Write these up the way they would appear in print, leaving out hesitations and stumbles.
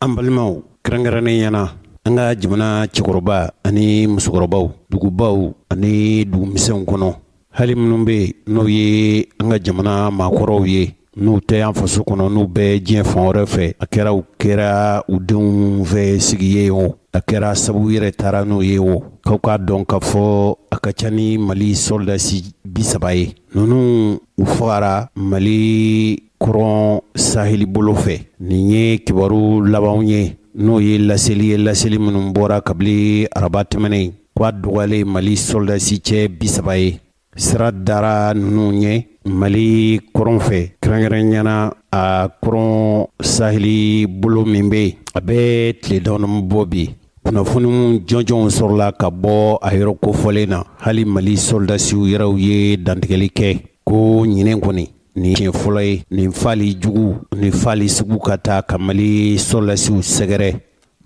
An balimaw, kɛrɛnkɛrɛnnenya na an ka jamana cɛkɔrɔba ani musokɔrɔbaw, dugubaw ani dugumisɛnw kɔnɔ, hali minnu bɛ yen n'o ye an ka jamana maakɔrɔw ye, n'u tɛ an faso kɔnɔ, n'u bɛ diɲɛ fan wɛrɛ fɛ, a kɛra u kɛra u denw fɛ sigi ye o, a kɛra sabu yɛrɛ taara n'u ye o, k'aw k'a dɔn k'a fɔ a ka ca ni Mali sɔrɔdasi 30 ye. Ninnu u fagara Mali kɔrɔn saheli bolo fɛ. Nin ye kibaru labanw ye, n'o ye laseli ye, laseli minnu bɔra kabini araba tɛmɛnen, k'a dɔgɔyalen Mali sɔrɔdasi cɛ 30 ye. Sira dara ninnu ɲɛ Mali kɔrɔn fɛ, kɛrɛnkɛrɛnya na a kɔrɔn saheli bolo min bɛ yen, a bɛ tile damadɔ bɔ bi. Kunnafoni jɔnjɔnw sɔrɔla ka bɔ a yɔrɔ kofɔlen na. Hali Mali sɔrɔdasiw yɛrɛw ye dantigɛli kɛ ko ɲinɛ kɔni nin siɲɛ fɔlɔ ye nin fali jugu ni fali sugu ka taa ka Mali sɔrɔdasiw sɛgɛrɛ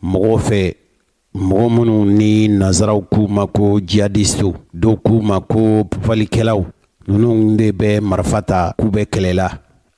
mɔgɔw fɛ, mɔgɔ minnu ni nansaraw k'u ma ko jihadistew, dɔw k'u ma ko falikɛlaw. Ninnu de bɛ marifa ta k'u bɛ kɛlɛ la.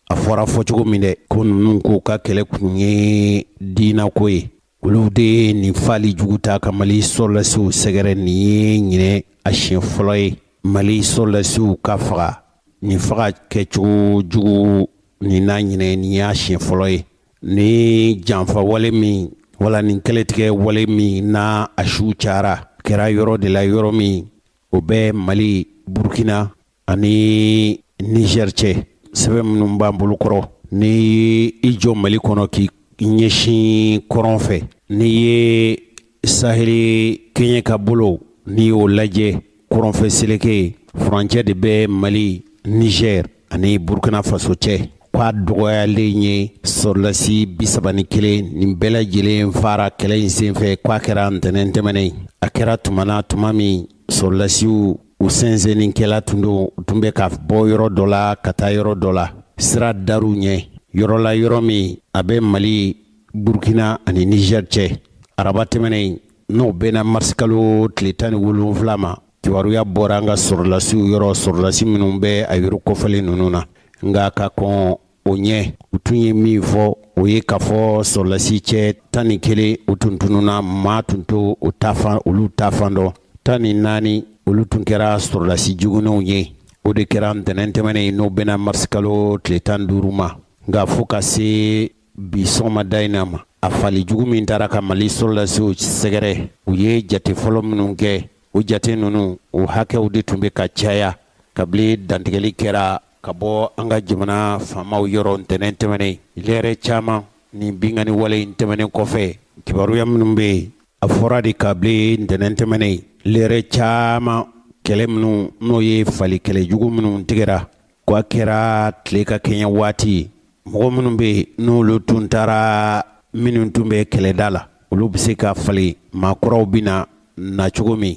A fɔra fɔcogo min dɛ, ko ninnu k'u ka kɛlɛ kun ye diinako ye. Olu de ye nin fali jugu ta ka Mali sɔrɔdasiw sɛgɛrɛ. Nin ye ɲinɛ a siɲɛ fɔlɔ ye Mali sɔrɔdasiw ka faga nin faga kɛcogo jugu nin na. Ɲinɛ nin y'a siɲɛ fɔlɔ ye ni janfa wale min wala nin kɛlɛtigɛ wale min n'a a su cayara, kɛra yɔrɔ de la, yɔrɔ min o bɛ Mali, Burukina ani Niger cɛ. Sɛbɛn minnu b'an bolo kɔrɔ, ni i jɔ Mali kɔnɔ k'i ɲɛsin kɔrɔn fɛ, n'i ye saheli kɛɲɛka bolo, n'i y'o lajɛ, kɔrɔnfɛ seleke furancɛ de bɛ Mali, Niger ani Burkina Faso cɛ, k'a dɔgɔyalen ye sɔrɔdasi 31. Nin bɛɛ lajɛlen fara kɛlɛ in senfɛ, k'a kɛra ntɛnɛn tɛmɛnen. A kɛra tuma na, tuma min sɔrɔdasiw u sɛnsɛnnikɛla tun don, u tun bɛ ka bɔ yɔrɔ dɔ la ka taa yɔrɔ dɔ la, sira dar'u ɲɛ yɔrɔ la, yɔrɔ min a bɛ Mali, Burkina ani Niger cɛ. Araba tɛmɛnen, n'o bɛnna marisikalo tile 17 ma, kibaruya bɔra an ka sɔrɔdasiw yɔrɔ, sɔrɔdasi minnu bɛ a yɔrɔ kofɔlen ninnu na. Nka ka kɔn o ɲɛ, u tun ye min fɔ, o ye k'a fɔ sɔrɔdasi cɛ 11, u tun tununna, maa tun to o taafan, olu taafan dɔn. 14, olu tun kɛra sɔrɔdasi jugunenw ye. O de kɛra ntɛnɛn tɛmɛnen, n'o bɛnna marisikalo tile 15 ma. Nka fo ka se bi sɔgɔmada in na ma, a fali jugu min taara ka Mali sɔrɔdasiw sɛgɛrɛ, u ye jate fɔlɔ minnu kɛ, o jate ninnu, o hakɛw de tun bɛ ka caya kabini dantigɛli kɛra ka bɔ an ka jamana faamaw yɔrɔ ntɛnɛn tɛmɛnen. Lɛrɛ caman nin binkanni wale in tɛmɛnen kɔfɛ, kibaruya minnu bɛ yen, a fɔra de kabini ntɛnɛn tɛmɛnen, lɛrɛ caman, kɛlɛ minnu n'o ye fali kɛlɛ jugu minnu tigɛra, ko a kɛra tile ka kɛɲɛ waati. Mɔgɔ minnu bɛ yen n'olu tun taara, minnu tun bɛ kɛlɛda la, olu bɛ se ka fali maakɔrɔw bɛna na cogo min.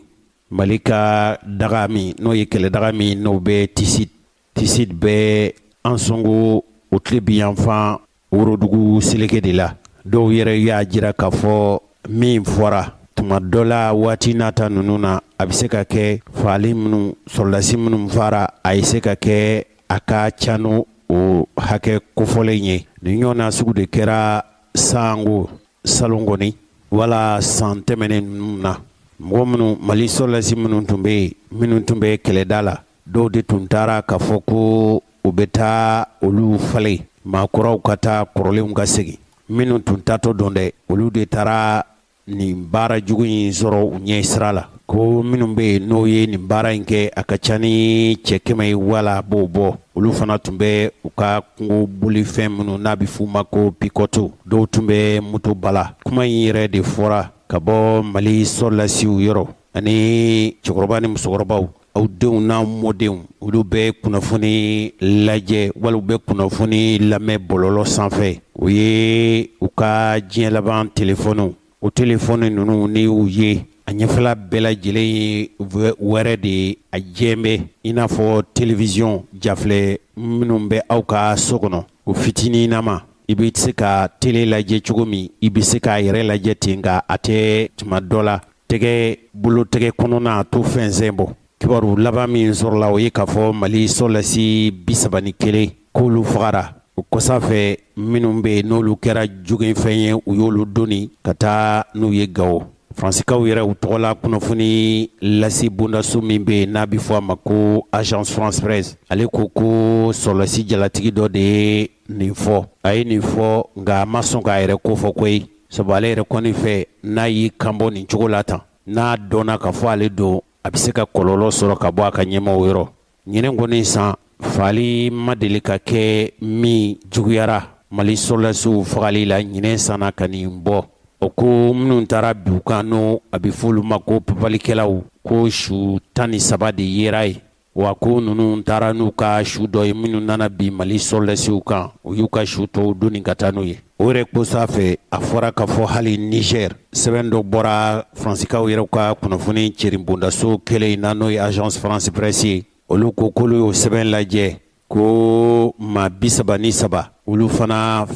Mali ka daga min n'o ye kɛlɛdaga min n'o bɛ Tisit, Tisit bɛ Ansongo, o tile bi yanfan worodugu seleke de la. Dɔw yɛrɛ y'a jira k'a fɔ min fɔra tuma dɔ la, waati nata ninnu na, a bɛ se ka kɛ fagali minnu, sɔrɔdasi minnu fara, a ye se ka kɛ a ka ca n'o o hakɛ kofɔlen ye. Nin ɲɔgɔnna sugu de kɛra sango salon kɔni wala san tɛmɛnen ninnu na. Mɔgɔ minnu, Mali sɔrɔdasi minnu tun bɛ yen, minnu tun bɛ kɛlɛda la, dɔw de tun taara k'a fɔ ko u bɛ taa olu falen, maakɔrɔw ka taa, kɔrɔlenw ka segin. Minnu tun taatɔ dɔn dɛ, olu de taara nin baara jugu in sɔrɔ u ɲɛ sira la. Ko minnu bɛ yen n'o ye nin baara in kɛ, a ka ca ni cɛ 100 ye wala b'o bɔ. Olu fana tun bɛ u ka kungo bolifɛn minnu n'a bɛ f'u ma ko pick-up, dɔw tun bɛ moto bala. Kuma in yɛrɛ de fɔra ka bɔ Mali sɔrɔdasiw yɔrɔ. Ani cɛkɔrɔba ni musokɔrɔbaw, aw denw n'a mɔdenw, olu bɛ kunnafoni lajɛ wali u bɛ kunnafoni lamɛn bɔlɔlɔ sanfɛ, o ye u ka diɲɛ laban telefɔniw. O telefɔni ninnu, ni y'u ye, a ɲɛfɛla bɛɛ lajɛlen ye wɛrɛ de ye, a jɛ bɛ i n'a fɔ télévision jafilɛ minnu bɛ aw ka so kɔnɔ, o fitininama. I bɛ se ka télé lajɛ cogo min, i bɛ se k'a yɛrɛ lajɛ ten. Nka a tɛ tuma dɔ la tɛgɛ bolo tɛgɛ kɔnɔna a to fɛnsɛn bɔ. Kibaru laban min sɔrɔla, o ye k'a fɔ Mali sɔrɔdasi 31, k'olu fagara. O kɔsa fɛ, minnu bɛ yen n'olu kɛra joginfɛn ye, u y'olu doni ka taa n'u ye Gawo. Faransikaw yɛrɛ u tɔgɔla kunnafoni lase bondaso min bɛ yen n'a bɛ fɔ a ma ko Agence France Presse, ale ko ko sɔrɔdasi jalatigi dɔ de ye nin fɔ. A ye nin fɔ, nka a ma sɔn k'a yɛrɛ kofɔ koyi, sabu ale yɛrɛ kɔni fɛ, n'a y'i kanbɔ nin cogo la tan, n'a dɔnna k'a fɔ ale don, a bɛ se ka kɔlɔlɔ sɔrɔ ka bɔ a ka ɲɛmaaw yɔrɔ. Ɲinɛ kɔni san faali ma deli ka kɛ min juguyara Mali sɔrɔdasiw fagali la ɲinɛ sanna ka nin bɔ. O ko minnu taara bin u kan, n'o a bɛ fɔ olu ma ko papalikɛlaw, ko su 13 de yera yen. Wa ko ninnu taara n'u ka su dɔ ye minnu nana bin Mali sɔrɔdasiw kan, u y'u ka su tɔw doni ka taa n'u ye. O yɛrɛ kosa fɛ, a fɔra k'a fɔ hali Niger, sɛbɛn dɔ bɔra Faransikaw yɛrɛ ka kunnafoni cɛrinbondaso kelen in na, n'o ye Agence France Presse ye. Olu ko k'olu y'o sɛbɛn lajɛ, ko maa 33, olu fana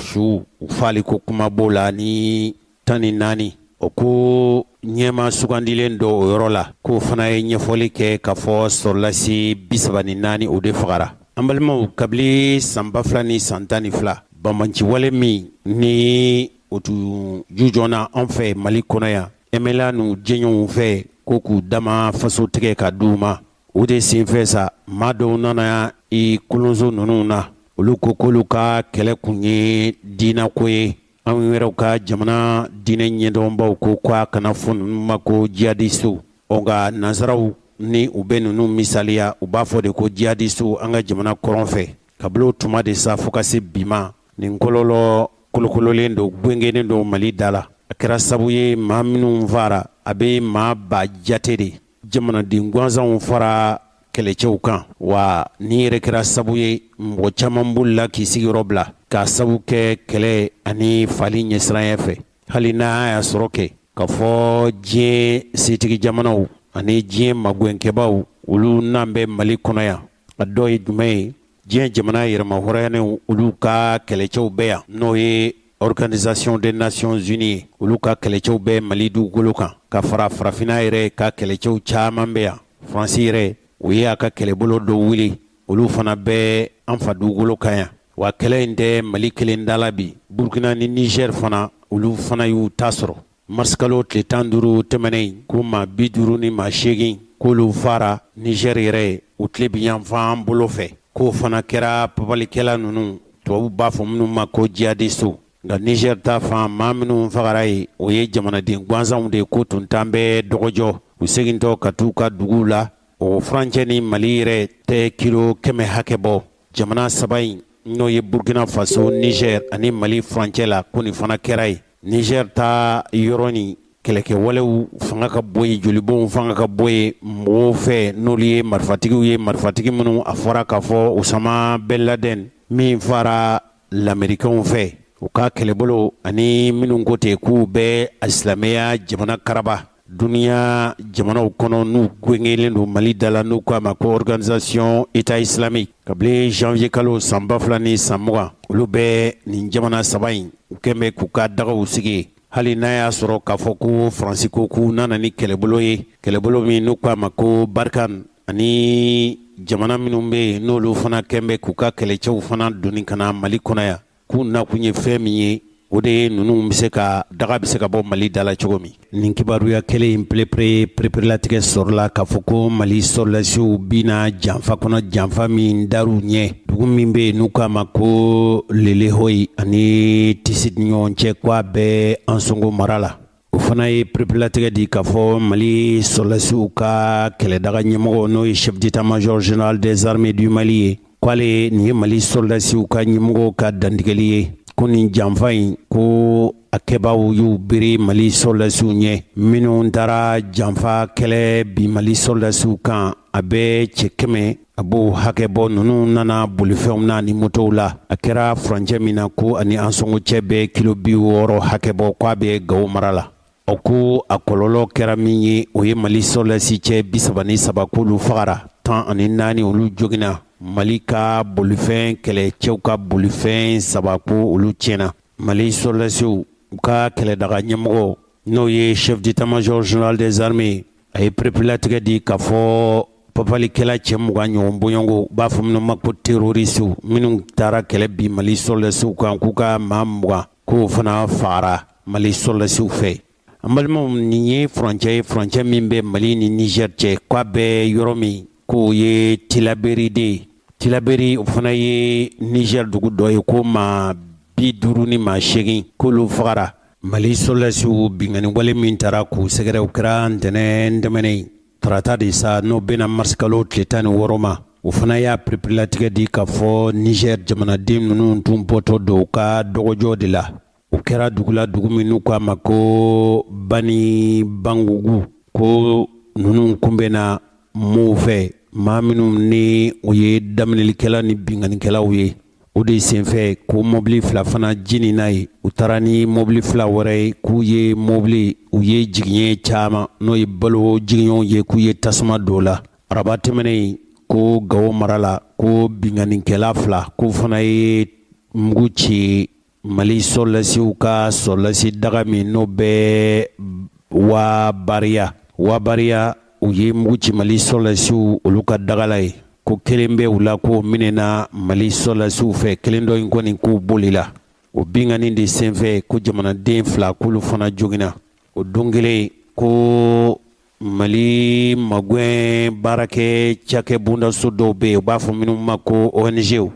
su faali ko kuma b'o la ni 14. O ko ɲɛmaa sugandilen dɔ o yɔrɔ la, k'o fana ye ɲɛfɔli kɛ k'a fɔ sɔrɔlasi 34, o de fagara. An balimaw, kabini san 2012, banbaanciwale min ni o tun jujɔnna an fɛ Mali kɔnɔ yan, MNLA n'u jɛɲɔgɔnw fɛ, ko k'u dama faso tigɛ ka d'u ma, o de senfɛ sa, maa dɔw nana i kolonso ninnu na. Olu ko k'olu ka kɛlɛ kun ye diinɛko ye. Anw yɛrɛw ka jamana diinɛ ɲɛdɔnbaw ko k'a kana fɔ ninnu ma ko jihadisiw. Ɔ nka nansaraw ni u bɛ ninnu misaliya, u b'a fɔ de ko jihadisiw an ka jamana kɔrɔn fɛ. Kabini o tuma de sa fo ka se bi ma, nin kɔlɔlɔ kolokololen don, gwengenen don Mali da la. A kɛra sabu ye, maa minnu fara, a bɛ maa ba jate de, jamanaden gansanw fara kɛlɛcɛw kan. Wa nin yɛrɛ kɛra sabu ye, mɔgɔ caman bolila k'i sigiyɔrɔ bila k'a sabu kɛ kɛlɛ ani fali ɲɛsiranya fɛ. Hali n'a y'a sɔrɔ kɛ k'a fɔ diɲɛ setigi jamanaw ani diɲɛ magɛnkɛbaw, olu n'an bɛ Mali kɔnɔ yan, a dɔ ye jumɛn ye? Diɲɛ jamana yɛrɛmahɔrɔnyalenw, olu ka kɛlɛcɛw bɛ yan, n'o ye Organisation des Nations Unies, olu ka kɛlɛcɛw bɛ Mali dugukolo kan, ka fara farafinna yɛrɛ ka kɛlɛcɛw caman bɛ yan. Faransi yɛrɛ, o ye a ka kɛlɛbolo dɔ wuli, olu fana bɛ an fa dugukolo kan yan. Wa kɛlɛ in tɛ Mali kelen da la bi, Burkina ni Niger fana, olu fana y'u ta sɔrɔ. Marisikalo tile 15 tɛmɛnen, ko maa 50 ni maa 8, k'olu fara Niger yɛrɛ u tilebinyanfan bolo fɛ, k'o fana kɛra papalikɛla ninnu, tubabu b'a fɔ minnu ma ko jihadisiw. Nka Niger ta fan, maa minnu fagara yen, o ye jamanaden gansanw de ye, ko tun t'an bɛ dɔgɔjɔ, u segintɔ ka t'u ka duguw la. O furancɛ ni Mali yɛrɛ tɛ kilo 100 hakɛ bɔ. Jamana saba in, n'o ye Burkina Faso, Niger ani Mali furancɛ la, ko nin fana kɛra yen. Niger ta yɔrɔ nin, kɛlɛkɛwalew fanga ka bon yen, jolibɔnw fanga ka bon yen mɔgɔw fɛ, n'olu ye marifatigiw ye, marifatigi minnu a fɔra k'a fɔ Osama Ben Laden min fara lamerikanw fɛ, u ka kɛlɛbolo ani minnu ko ten k'u bɛ silamɛya jamana karaba duniya jamanaw kɔnɔ, n'u gwengelen don Mali da la, n'u k'a ma ko Organisation État islamique. Kabini janvier kalo san 2020, olu bɛ nin jamana saba in, u kɛn bɛ k'u ka dagaw sigi. Hali n'a y'a sɔrɔ k'a fɔ ko Faransi ko k'u nana ni kɛlɛbolo ye, kɛlɛbolo min n'u k'a ma ko Barkhane, ani jamana minnu bɛ yen n'olu fana kɛn bɛ k'u ka kɛlɛcɛw fana doni ka na Mali kɔnɔ yan, k'u nakun ye fɛn min ye, o de ye ninnu bɛ se ka daga bɛ se ka bɔ Mali da la cogo min. Nin kibaruya kelen in perepere pereperelatigɛ sɔrɔla k'a fɔ ko Mali sɔrɔdasiw bina janfa kɔnɔ, janfa min dar'u ɲɛ dugu min bɛ yen n'u k'a ma ko Lelehoyi ani Tisi ni ɲɔgɔn cɛ, k'a bɛ Ansongo mara la. O fana ye pereperelatigɛ di k'a fɔ Mali sɔrɔdasiw ka kɛlɛdaga ɲɛmɔgɔ, n'o ye chef d'état-major général des armées du Mali ye, k'ale nin ye Mali sɔrɔdasiw ka ɲɛmɔgɔw ka dantigɛli ye, ko nin janfa in, ko a kɛbaaw y'u biri Mali sɔrɔdasiw ɲɛ. Minnu taara janfa kɛlɛ bi Mali sɔrɔdasiw kan, a bɛ cɛ 100, a b'o hakɛ bɔ. Ninnu nana bolifɛnw na ni motow la. A kɛra furancɛ min na, ko ani Ansongo cɛ bɛ kilo 60 hakɛ bɔ, k'a bɛ Gawo mara la. O ko a kɔlɔlɔ kɛra min ye, o ye Mali sɔrɔdasi cɛ 33, k'olu fagara, 14 olu joginna, Mali ka bolifɛn kɛlɛcɛw ka bolifɛn saba, ko olu tiɲɛna. Mali sɔrɔdasiw ka kɛlɛdaga ɲɛmɔgɔ, n'o ye chef d'état-major général des armées, a ye pereperelatigɛ di k'a fɔ papalikɛla cɛ 20 ɲɔgɔn bɔɲɔgɔnko, u b'a fɔ minnu ma ko terorisiw, minnu taara kɛlɛ bin Mali sɔrɔdasiw kan, k'u ka maa 20 k'o fana fagara Mali sɔrɔdasiw fɛ. An balimaw, nin ye furancɛ ye, furancɛ min bɛ Mali ni Niger cɛ, k'a bɛ yɔrɔ min k'o ye Tilaberi de ye. Tilaberi, o fana ye Niger dugu dɔ ye, ko maa 58 k'olu fagara Mali sɔrɔdasiw binkanni wale min taara k'u sɛgɛrɛ. O kɛra ntɛnɛn tɛmɛnen, tarata de sa, n'o bɛnna marisikalo tile 16 ma. O fana y'a pereperelatigɛ di k'a fɔ Niger jamanaden ninnu tun bɔtɔ don u ka dɔgɔjɔ de la. O kɛra dugu la, dugu min n'u k'a ma ko Bani Bangugu, ko ninnu kunbɛnna mɔɔw fɛ, maa minnu ni o ye daminɛlikɛla ni binkannikɛlaw ye. O de senfɛ ko mɔbili fila fana jenina yen. U taara ni mɔbili fila wɛrɛ ye, k'u ye mɔbili u ye jigiɲɛ caman, n'o ye balo jigiɲɛw ye, k'u ye tasuma don la. Araba tɛmɛnen, ko Gawo mara la, ko binkannikɛla fila k'o fana ye mugu ci Mali sɔrɔdasiw ka sɔrɔdasi daga min n'o bɛ Wabariya. Wabariya, u ye mugu ci Mali sɔrɔdasiw olu ka daga la yen, ko kelen bɛ u la k'o minɛna Mali sɔrɔdasiw fɛ, kelen dɔ in kɔni k'o bolila. O binkanni de senfɛ ko jamanaden fila k'olu fana joginna. O don kelen, ko Mali magɛn baarakɛ cakɛ bondaso dɔw bɛ yen, u b'a fɔ minnu ma ko ONG,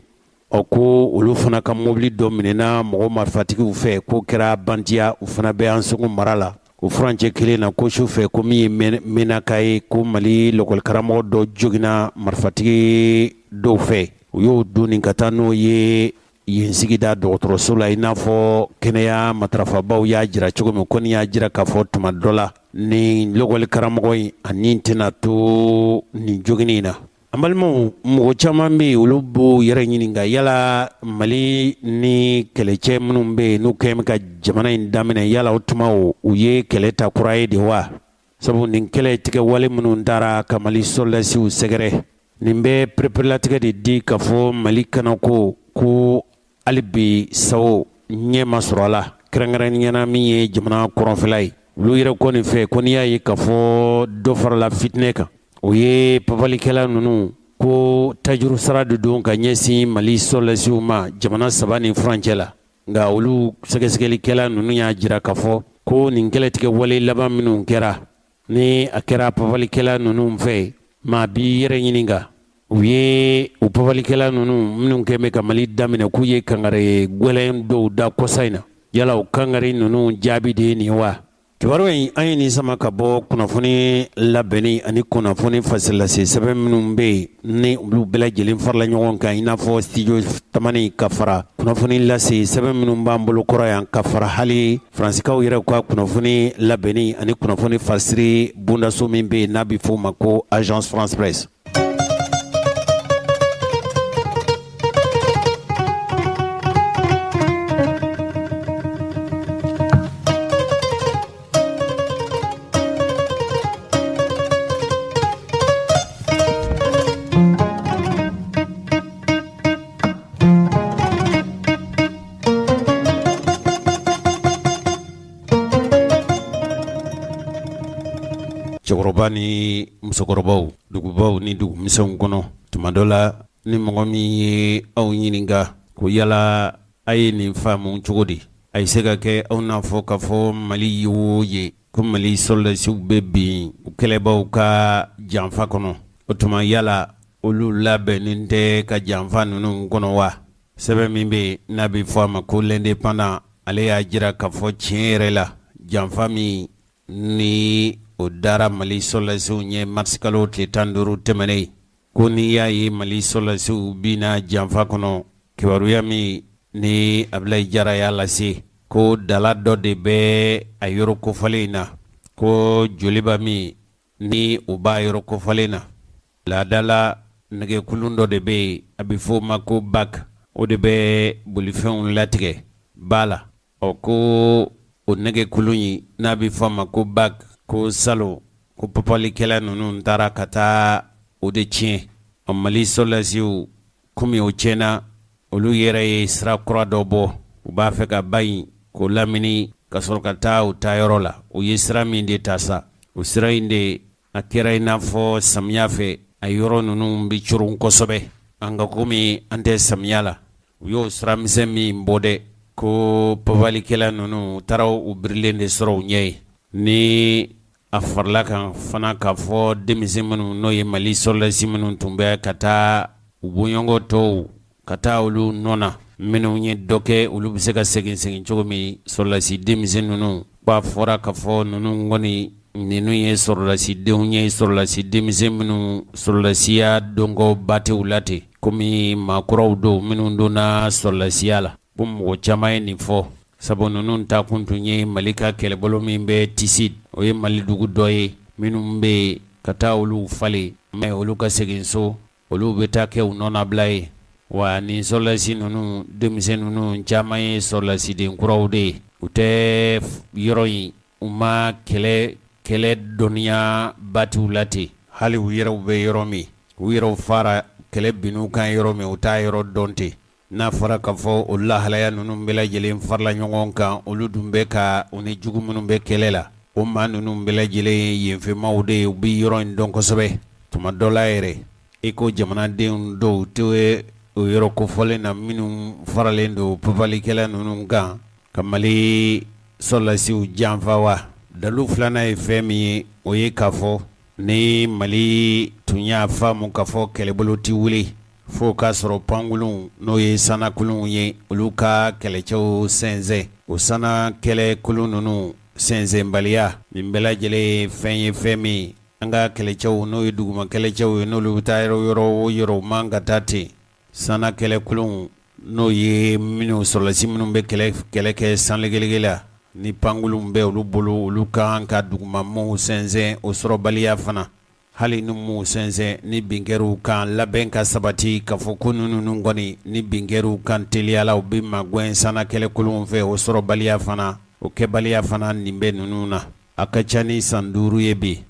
ɔ ko olu fana ka mobili dɔ minɛna mɔgɔ marifatigiw fɛ, k'o kɛra Bantiya, u fana bɛ Ansongo mara la, o furancɛ kelen na. Ko su fɛ, ko min ye Menaka ye, ko Mali lɔkɔlikaramɔgɔ dɔ joginna marifatigi dɔw fɛ, u y'o doni ka taa n'o ye yen sigida dɔgɔtɔrɔso la, i n'a fɔ kɛnɛya matarafabaw y'a jira cogo min. Kɔni y'a jira k'a fɔ tuma dɔ la, nin lɔkɔlikaramɔgɔ in a ni tɛna to nin joginni in na. An balimaw, mɔgɔ caman bɛ yen, olu b'o yɛrɛ ɲininka yala Mali ni kɛlɛcɛ minnu bɛ yen n'u kɛlen bɛ ka jamana in daminɛ, yala o tuma u ye kɛlɛ ta kura ye de wa? Sabu nin kɛlɛ tigɛ wale minnu taara ka Mali sɔrɔdasiw sɛgɛrɛ, nin bɛ pereperelatigɛ de di k'a fɔ Mali kanako ko hali bi sawo ɲɛ ma sɔrɔ a la, kɛrɛnkɛrɛnnenya na min ye jamana kɔrɔnfɛla ye. Olu yɛrɛ kɔni fɛ ko n'i y'a ye k'a fɔ dɔ farala fitinɛ kan, o ye papalikɛla ninnu ko tajuru sara de don ka ɲɛsin Mali sɔrɔdasiw ma jamana saba ni furancɛ la. Nka olu sɛgɛsɛgɛlikɛla ninnu y'a jira k'a fɔ ko nin kɛlɛtigɛ wale laban minnu kɛra, ni a kɛra papalikɛla ninnu fɛ, maa b'i yɛrɛ ɲininka, u ye o papalikɛla ninnu minnu kɛn bɛ ka Mali daminɛ, k'u ye kangari gɛlɛn dɔw da kɔsa in na, yala o kangari ninnu jaabi de ye nin wa? Kibaruya in, an ye nin sama ka bɔ kunnafoni labɛnni ani kunnafoni fasilase sɛbɛn minnu bɛ yen, ni olu bɛɛ lajɛlen farala ɲɔgɔn kan, i n'a fɔ Studio Tamani, ka fara kunnafoni lase sɛbɛn minnu b'an bolo kɔrɔ yan, ka fara hali Faransikaw yɛrɛ ka kunnafoni labɛnni ani kunnafoni fasiri bondaso min bɛ yen n'a bɛ f'o ma ko Agence France Presse. Cɛkɔrɔba ni musokɔrɔbaw, dugubaw ni dugumisɛnw kɔnɔ, tuma dɔ la ni mɔgɔ min ye aw ɲininka ko yala a ye nin faamu cogo di, a ye se ka kɛ aw n'a fɔ k'a fɔ Mali ye o ye ko Mali sɔrɔdasiw bɛ bin u kɛlɛbaw ka janfa kɔnɔ. O tuma yala olu labɛnnen tɛ ka janfa ninnu kɔnɔ wa? Sɛbɛn min bɛ yen n'a bɛ fɔ a ma ko L'Indépendant, ale y'a jira k'a fɔ tiɲɛ yɛrɛ la, janfa min ni o dara Mali sɔrɔdasiw ɲɛ marisikalo tile 15 tɛmɛnen, ko n'i y'a ye Mali sɔrɔdasiw binna janfa kɔnɔ, kibaruya min ni Abulayi Jara y'a lase, ko dala dɔ de bɛ a yɔrɔ kofɔlen in na, ko joliba min ni o b'a yɔrɔ kofɔlen na, laadala nɛgɛkulun dɔ de bɛ yen, a bɛ f'o ma ko bak, o de bɛ bolifɛnw latigɛ ba la. Ɔ ko o nɛgɛkulun in n'a bɛ fɔ a ma ko bak, ko salon ko papalikɛla ninnu taara ka taa o de tiɲɛ. Ɔ Mali sɔrɔdasiw, komi o tiɲɛna, olu yɛrɛ ye sira kura dɔ bɔ, u b'a fɛ ka ba in k'o lamini ka sɔrɔ ka taa u taayɔrɔ la. U ye sira min de ta sa, o sira in de a kɛra i n'a fɔ samiya fɛ. A yɔrɔ ninnu bɛ coron kosɛbɛ. Nka komi an tɛ samiya la, u y'o siramisɛn min bɔ dɛ, ko papalikɛla ninnu taara u birilen de sɔrɔ u ɲɛ ye. Ni a farala kan fana k'a fɔ denmisɛn minnu n'o ye Mali sɔrɔdasi minnu tun bɛ ka taa u bɔɲɔgɔn tɔw ka taa olu nɔ na, minnu ye dɔ kɛ olu bɛ se ka segin segin cogo min, sɔrɔdasi denmisɛn ninnu k'a fɔra k'a fɔ ninnu kɔni ninnu ye sɔrɔdasidenw ye, sɔrɔdasi denmisɛn minnu sɔrɔdasiya dɔnkoba tɛ u la ten, komi maakɔrɔw don minnu donna sɔrɔdasiya la. Ko mɔgɔ caman ye nin fɔ, sabu ninnu ta kun tun ye Mali ka kɛlɛbolo min bɛ Tisit, o ye Mali dugu dɔ ye, minnu bɛ yen ka taa olu falen, mais olu ka segin so, olu bɛ taa kɛ u nɔnabila ye. Wa nin sɔrɔdasi ninnu denmisɛn ninnu caman ye sɔrɔdasiden kuraw de ye, u tɛ yɔrɔ in, u ma kɛlɛ kɛlɛ dɔnniya ba t'u la ten, hali u yɛrɛw bɛ yɔrɔ min, u yɛrɛw fara kɛlɛ bin'u kan yɔrɔ min, u t'a yɔrɔ dɔn ten. N'a fɔra k'a fɔ o lahalaya ninnu bɛɛ lajɛlen farala ɲɔgɔn kan, olu dun bɛ ka u ni jugu minnu bɛ kɛlɛ la, o maa ninnu bɛɛ lajɛlen ye yenfɛmaaw de ye, u bɛ yɔrɔ in dɔn kosɛbɛ. Tuma dɔ la yɛrɛ, i ko jamanadenw dɔw tɛ o yɔrɔ kofɔlen na minnu faralen don papalikɛla ninnu kan ka Mali sɔrɔdasiw janfa wa? Dalu filanan ye fɛn min ye, o ye k'a fɔ ni Mali tun y'a faamu k'a fɔ kɛlɛbolo tɛ wuli fo k'a sɔrɔ pankurunw n'o ye sannakolonw ye, olu ka kɛlɛcɛw sɛnsɛn, o sanna kɛlɛkolon ninnu sɛnsɛnbaliya, nin bɛɛ lajɛlen ye fɛn ye fɛn min an ka kɛlɛcɛw n'o ye duguma kɛlɛcɛw ye, n'olu bɛ taa yɔrɔ o yɔrɔ u man ka taa ten. Sanna kɛlɛkolonw n'o ye minnu sɔrɔdasi minnu bɛ kɛlɛ kɛ sanlegelege la, ni pankurunw bɛ olu bolo, olu ka kan ka dugumamɔgɔw sɛnsɛn, o sɔrɔbaliya fana, hali ni m'u sɛnsɛn, ni bin kɛr'u kan, labɛn ka sabati k'a fɔ ko ninnu kɔni ni bin kɛr'u kan teliya la, u bɛ magɛn sanna kɛlɛkolonw fɛ, o sɔrɔbaliya fana, o kɛbaliya fana, nin bɛ ninnu na. A ka ca ni san 5 ye bi,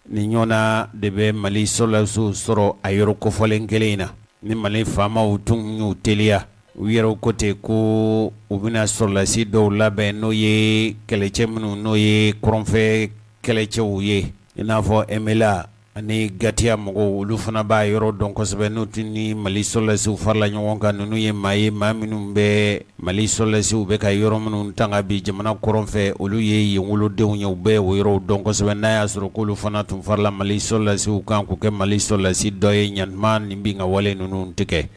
nin ɲɔgɔnna de bɛ Mali sɔrɔdasiw sɔrɔ a yɔrɔ kofɔlen kelen in na. Ni Mali faamaw tun y'u teliya, u yɛrɛw ko ten ko u bɛna sɔrɔdasi dɔw labɛn, n'o ye kɛlɛcɛ minnu n'o ye kɔrɔnfɛ kɛlɛcɛw ye, i n'a fɔ MNLA ani GATIA mɔgɔw, olu fana b'a yɔrɔ dɔn kosɛbɛ. N'u tun ni Mali sɔrɔdasiw farala ɲɔgɔn kan, ninnu ye maa ye maa minnu bɛ Mali sɔrɔdasiw bɛ ka yɔrɔ minnu tanga bi jamana kɔrɔn fɛ, olu ye yen wolodenw ye, u bɛ o yɔrɔw dɔn kosɛbɛ. N'a y'a sɔrɔ k'olu fana tun farala Mali sɔrɔdasiw kan k'u kɛ Mali sɔrɔdasi dɔ ye, ɲantuma nin binkan wale ninnu tɛ kɛ.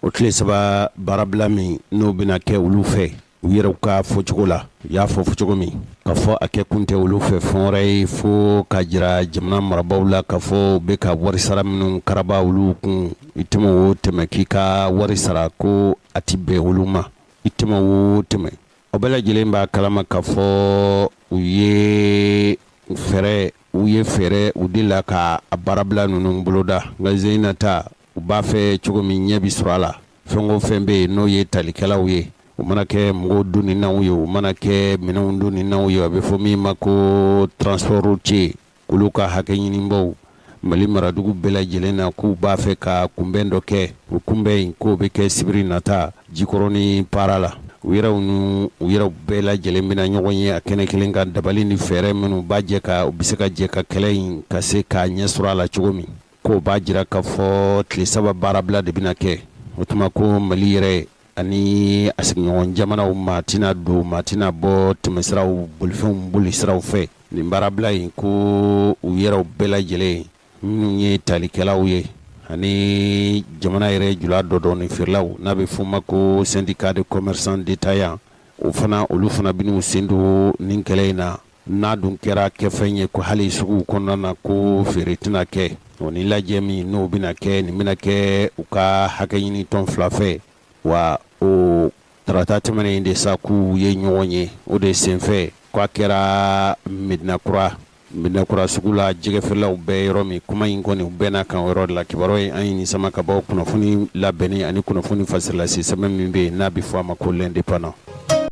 O tile 3 baarabila min n'o bɛna kɛ olu fɛ, u yɛrɛw ka fɔcogo la, u y'a fɔ cogo min k'a fɔ a kɛ kun tɛ olu fɛ fɛn wɛrɛ ye fo ka jira jamana marabaaw la k'a fɔ u bɛ ka wari sara minnu karaba olu kun, i tɛmɛ o tɛmɛ k'i ka wari sara ko a tɛ bɛn olu ma, i tɛmɛ o tɛmɛ. O bɛɛ lajɛlen b'a kalama k'a fɔ u ye fɛɛrɛ u ye fɛɛrɛ u de la ka a baarabila ninnu boloda, nka sen in na ta u b'a fɛ cogo min ɲɛ bɛ sɔrɔ a la. Fɛn o fɛn bɛ yen n'o ye talikɛlaw ye, u mana kɛ mɔgɔw doninaw ye, u mana kɛ minɛnw doninaw ye, a bɛ fɔ min ma ko transport routier, olu ka hakɛ ɲinibaaw Mali maradugu bɛɛ lajɛlen na, k'u b'a fɛ ka kunbɛn dɔ kɛ. O kunbɛn in k'o bɛ kɛ sibiri nata Jikɔrɔni para la. U yɛrɛw n'u u yɛrɛw bɛɛ lajɛlen bɛna ɲɔgɔn ye a kɛnɛ kelen kan, dabali ni fɛɛrɛ minnu b'a jɛ ka u bɛ se ka jɛ ka kɛlɛ in ka se k'a ɲɛ sɔrɔ a la cogo min. K'o b'a jira k'a fɔ tile 3 baarabila de bɛna kɛ. O tuma ko Mali yɛrɛ ani a sigiɲɔgɔn jamanaw maa tɛna don, maa tɛna bɔ tɛmɛsiraw bolifɛnw bolisiraw fɛ. Nin baarabila in ko u yɛrɛw bɛɛ lajɛlen minnu ye talikɛlaw ye ani jamana yɛrɛ jula dɔdɔni feerelaw n'a bɛ f'o ma ko syndicat de commerçants détaillants, o fana olu fana bɛn'u sen don nin kɛlɛ in na. N'a dun kɛra kɛfɛn ye ko hali suguw kɔnɔna na ko feere tɛna kɛ, o ni lajɛ min n'o bɛna kɛ, nin bɛna kɛ u ka hakɛ ɲini tɔn fila fɛ. Wa o tarata tɛmɛnen in de sa k'u ye ɲɔgɔn ye o de senfɛ, k'a kɛra Medinakura Medinakura sugu la, jɛgɛfeerelaw bɛ yɔrɔ min. Kuma in kɔni u bɛnna kan o yɔrɔ de la. Kibaruya in an ye nin sama ka bɔ kunnafoni labɛnni ani kunnafoni fasirilase sɛbɛn min bɛ yen n'a bɛ fɔ a ma ko L'Indépendant.